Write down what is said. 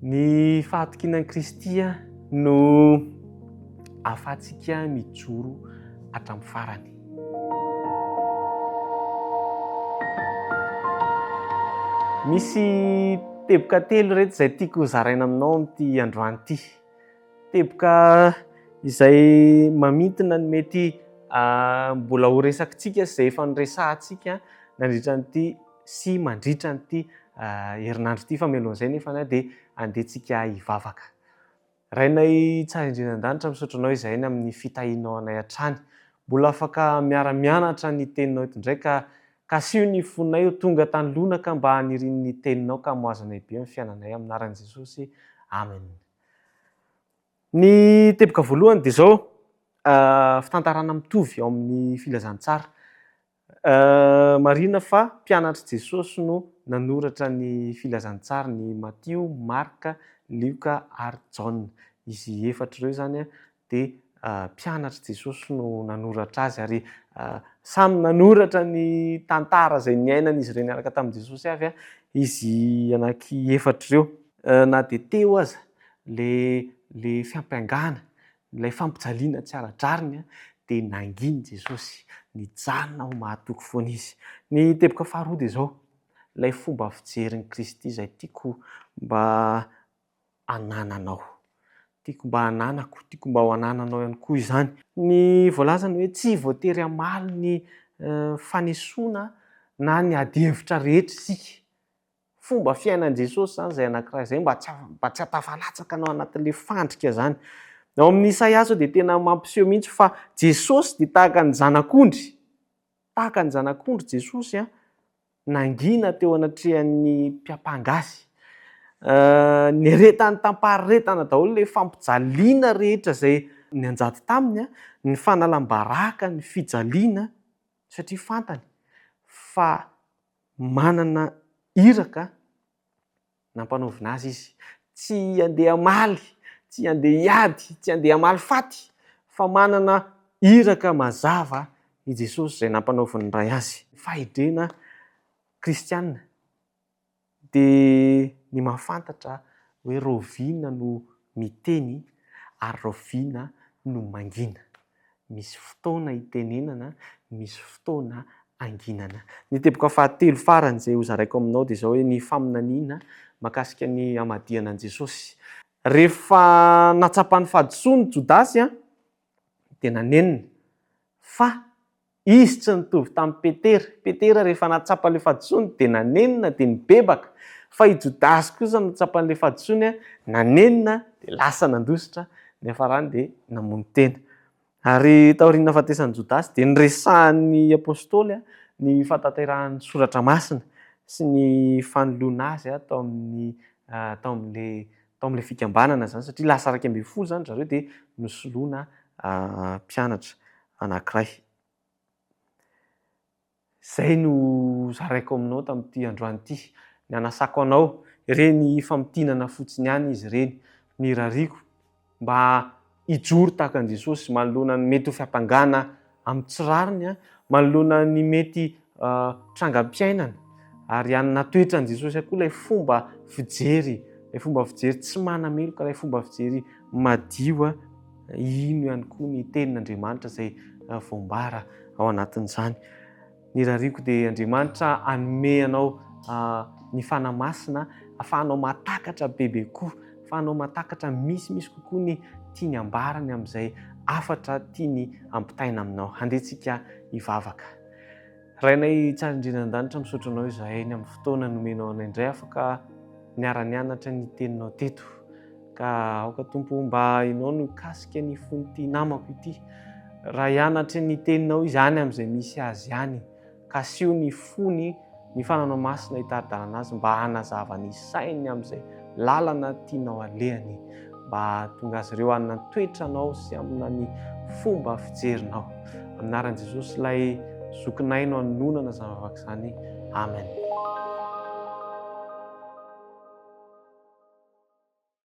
Ny fahatokiana an'i Kristy no ahafahantsika mijoro hatramin'ny farany. Misy teboka telo ireto izay tiako hozaraina aminao amin'ity androany ity. Teboka izay mamintina ny mety mbola ho resakitsika sy izay efa noresahantsika nandritra an'ity sy mandritra an'ity herinandro ity fa mialohan'izay nefa dia andeha tsika hivavaka. Rainay tsara indrindra an-danitra, misaotra anao izahay ny amin'ny fitahianao anay hatrany. Mbola afaka miara-mianatra ny teninao eto indray ka kasiho ny fonay ho tonga tany lonaka mba hanirian'ny teninao ka hamoazanay be amin'ny fiainanay amin'ny anaran'i Jesosy. Amen. Ny teboka voalohany dia izao, fitantarana mitovy ao amin'ny filazantsara. Marihina fa mpianatr'i Jesosy no nanoratra ny Filazantsara, ny Matio, Marka, Lioka ary Jaona. Izy efatra ireo izany dia mpianatr'i Jesosy no nanoratra azy ary samy nanoratra ny tantara izay niainan'izy ireo niaraka tamin'i Jesosy avy izy anaky efatra ireo. Na dia teo aza ilay fiampangana Ilay fampijaliana tsy ara-drariny dia nanginy Jesosy, nijanona ho mahatoky foana Izy. Ny teboka faharoa dia izao, ilay fomba fijerin'i Kristy izay tiako mba hanananao. Tiako mba hananako, tiako mba ho anananao ihany koa izany. Ny voalazany hoe tsy voatery hamaly ny fanesoana na ny adihevitra rehetra isika. Fomba fiainan'i Jesosy izany izay anankiray izay mba tsy mba tsy hatafalatsaka anao anatin'ilay fandrika izany. Ao amin'ny Isaia izao dia tena mampiseho mihitsy fa Jesosy dia tahaka ny zanak'ondry. Tahaka ny zanak'ondry Jesosy an, nangina teo anatrehan'ny mpiampanga azy. Niaretany tam-paharetana daholo ilay fampijaliana rehetra izay nianjady taminy, ny fanalam-baraka, ny fijaliana, satria fantany fa manana iraka nampanaovina azy izy. Tsy handeha hamaly, tsy handeha hiady, tsy handeha hamaly faty, fa manana iraka mazava i Jesosy izay nampanaovin'ny Ray azy. Fahedrena kristiana dia ny mahafantatra hoe rahoviana no miteny ary rahoviana no mangina. Misy fotoana itenenana, misy fotoana anginana. Ny teboka fahatelo farany izay hozaraiko aminao dia izao hoe ny faminaniana mahakasika ny hamadihana an'i Jesosy. Rehefa nahatsapa ny fahadisoany Jodasy dia nanenina fa Izy tsy nitovy tamin'i Petera. Petera rehefa nahatsapa ilay fahadisoany dia nanenina dia nibebaka. Fa i Jodasy kosa nahatsapa an'ilay fahadisoany, nanenina dia lasa nandositra, niafarany dia namono tena. Ary taorian'ny nahafatesan'i Jodasy dia niresahan'ny Apostoly ny fahatanterahan'ny Soratra Masina sy ny fanoloana azy tao amin'ny tao amin'ilay tao amin'ilay fikambanana izany satria lasa 11 izany ry zareo dia nosoloina mpianatra. anankiray. Izay no zaraiko aminao tamin'ity androany ity. Ny hanasako anao, ireny famintinana fotsiny ihany izy ireny. Ny irariako mba hijoro tahaka an'i Jesosy manoloana ny mety ho fiampangana amin'ny tsy rariny, manoloana ny mety trangam-piainana ary hanana toetra an'i Jesosy koa ilay fomba fijery, ilay fomba fijery tsy manameloka, ilay fomba fijery madio. Hino ihany koa ny tenin'Andriamanitra izay voambara ao anatin'izany. Ny irariako dia Andriamanitra hanome anao ny Fanahy Masina ahafahanao mahatakatra bebe koa, ahafahanao mahatakatra misimisy kokoa ny tiany ambarany amin'izay hafatra tiany ampitaina aminao. Handeha tsika hivavaka. Rainay tsara indrindra an-danitra, misaotra anao izahay ny amin'ny fotoana nomenao anay indray afaka niara-nianatra ny teninao teto. Ka aoka Tompo mba ianao no hikasika ny fon'ity namako ity. Raha hianatra ny teninao izy any amin'izay misy azy any, kasiho ny fony ny Fananao Masina hitari-dalana azy mba hanazava ny sainy amin'izay lalana tianao alehany, mba hahatonga azy ireo hanana ny toetranao sy amina ny fomba fijerinao. Amin'ny anaran'i Jesosy ilay zokinay no anononana izany vavaka izany. Amen.